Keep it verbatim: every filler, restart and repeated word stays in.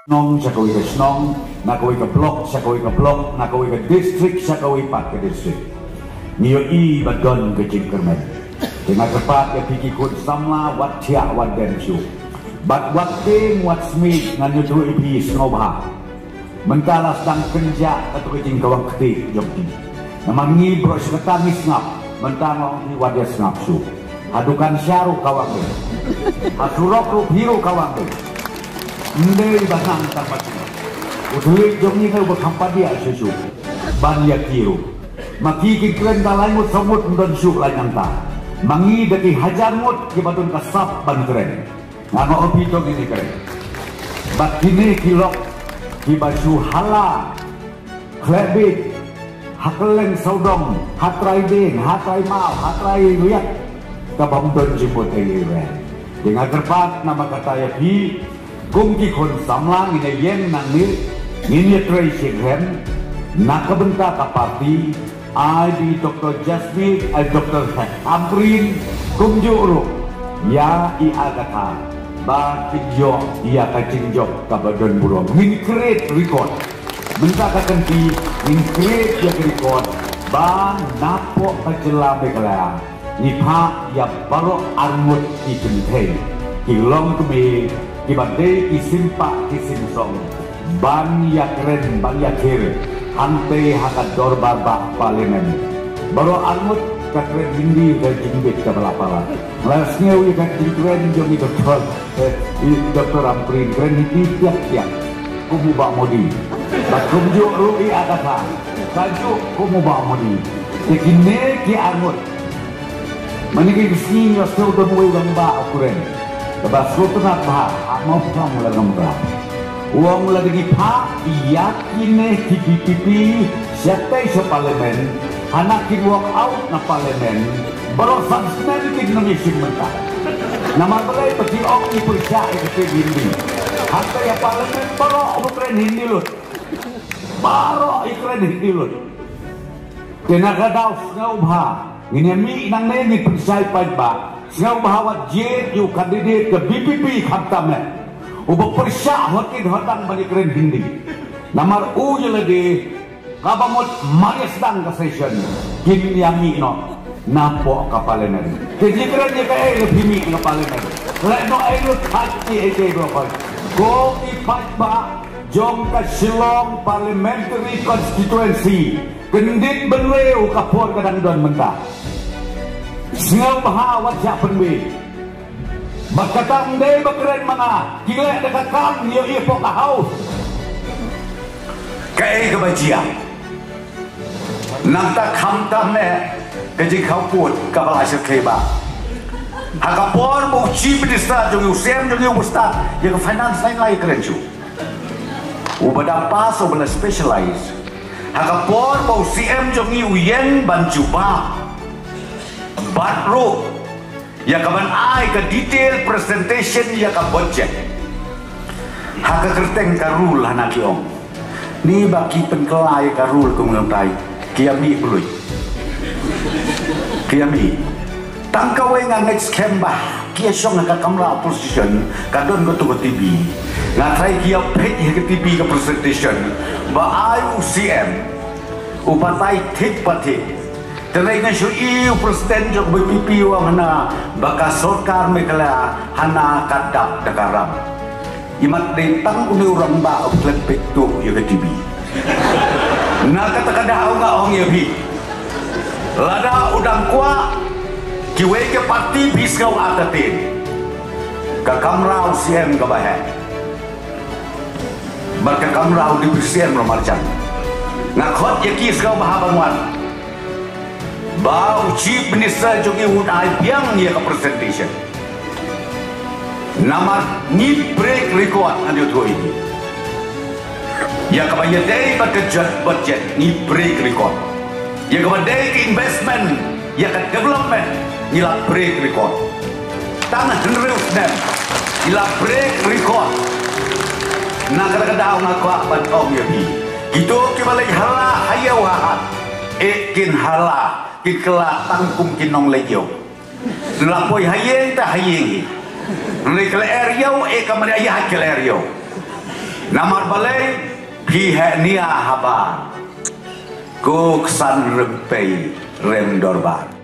shnong sha kawei ka shnong, na kawei ka block sha kawei ka block, na kawei ka district sha kawei pat ka district. Ngi ïohi ba don ka jingkyrmen. Te nga kyrpad ïa phi ki khun samla, wat thiah wat dem shuh. Bad wat tieng wat smiej, ngan ïathuh ïa phi, sngewbha. Mynta la sdang kynjah kato ka jingkawang kti jong phi. Namar ngi baroh shi katta ngi sngap, mynta nga ong phi wat ïa sngap shuh. Ha dukan sha ruh kawang dei. Ha surok ruh phi ruh kawang dei. Ym dei ba nang tang bad u thylliej jong ngi ne uba kham padiah shuh shuh ban ïa ki ruh. Ma ki ki kren da lai ngut saw ngut ym don shuh lai nangta. Ma ngi da ki hajar ngut kiba don ka sap ban kren. Nga ong ïa phi to ngin ïa kren. Bad kine ki lok kiba shu hala khleh bieit ha kylleng sawdong, ha trai dieng, ha trai maw, ha trai riat, kaba ym don jingmut ei ei ruh. Te nga kyrpad namar kata ïa phi, kum ki khun samla ngin ïa ïeng nangne, ngin ïa trei shitrhem na ka bynta ka party, ai ba i Doctor Jasmine, ai Doctor Ampareen, kumjuh ruh ïa i Agatha, ba kin ïoh ïa ka jingjop kaba don burom. Ngin create record. Mynta ka kynti ngin create ïa ka record ba napoh ka jylla Meghalaya ngi phah ïa baroh arngut ki kynthei, ki longkmie, kiba dei ki simpah ki simsong, ban ïa kren, ban ïa khir hangtei ha ka dorbar bah Parliament. Baroh arngut ka kren Hindi ka jingbit kaba la palat. La sngew ïa ka jingkren jong i Doctor, eh, i Doctor Ampareen, kren Hindi tiap tiap kum u Bah Modi. Bad kumjuh ruh i Agatha, kajuh kum u Bah Modi. Te kine ki arngut, mynta ki sngi nga sngew don uwei u rangbah u kren, kaba sngewtynnat bha, ha Mawphlang la ngam bra. U ong lada ngi phah ïa kine ki VPP shatei sha Parliament, hana kin walk out na Parliament, baroh san snem kin nang ïashim bynta. Namar balei? Ba ki ong ngi pyrshah ïa ka ktien Hindi. Hangta ha Parliament baroh u kren Hindi lut. Baroh i kren Hindi lut. Te na ka daw sngewbha ngin ïa mih nangne ngin pynshai paidbah. Sngewbha wat jied ïa u candidate ka VPP khamtam eh, uba pyrshah hokit hodang ban ïa kren Hindi. Namar u ïa lade, kaba mut mar ïa sdang ka session kin ïa mih noh napoh ka Parliament. Te ïa kren ïa kaei lada phi mih na ka Parliament? Leh noh ei lut, thait ei ei baroh. Ko ki paidbah jong ka Shillong Parliamentary Constituency, kyndit bynriew ka por ka dang don mynta. Sngewbha wat shah pynbeit. Bad kata ym dei ba kren ma nga, ki leh da ka kam, ïohi hapoh ka House. Kaei kaba jia? Nangta khamtam eh ka jingkhawpud kaba la shyrkhei bha. Ha ka por ba u Chief Minister jong ngi, u CM jong ngi, uba stad ïa ka finance line, la ïakren shuh. Uba da pass, uba la specialize. Ha ka por ba u CM jong ngi u ïeng ban jubab bad ruh ïa kaban ai ka detail presentation ïa ka budget, ha ka kyrteng ka rule, hana ki ong, ni ba ki pynkylla ïa ka rule, kum ngi ong tai, ki ïa mih bluit. Ki ïa mih. Tang kawei nga ngeit skhem ba ki ïa shong ha ka kamra opposition, ka don kato ka TV. Nga tharai ki ïa peit ha ka TV ka presentation ba ai u CM u batai thik ba thik. Te nga shu ïohi u president jong VPP u ong hana ba ka sorkar Meghalaya hana ka dap da ka ram. Imat dei tang une u rangbah u klet peit tuh ïa ka TV. Na kata ka daw nga ong ïa phi, lada u dang kwah kiwei ki party, phi sngewbha artatien. Ka kamra u CM kaba heh bad ka kamra u Deputy CM ruh marjan. Nga khot ïa ki sngewbha ban wan. Ba u Chief Minister jong ngi un ai biang ïa ka presentation. Namar ngi break record, ngan ïathuh ïa ngi. Ïa kaba ïadei bad ka jot budget ngi break record. Ïa kaba dei ka investment, ïa ka development, ngi la break record. Tang hynriew snem ngi la break record. Na kata ka daw nga kwah ban ong ïa phi, kito kiba leit hala ha ïew ha hat, eh, kin hala, kin kylla tang kum ki nongleit ïew. La poi ha ïing te ha ïing hi. Hynrei ka lyer ïew, eh, ka mane ïa ka lyer ïew. Namar balei phi heh nia habar, ko ksan rympei rem dorbar.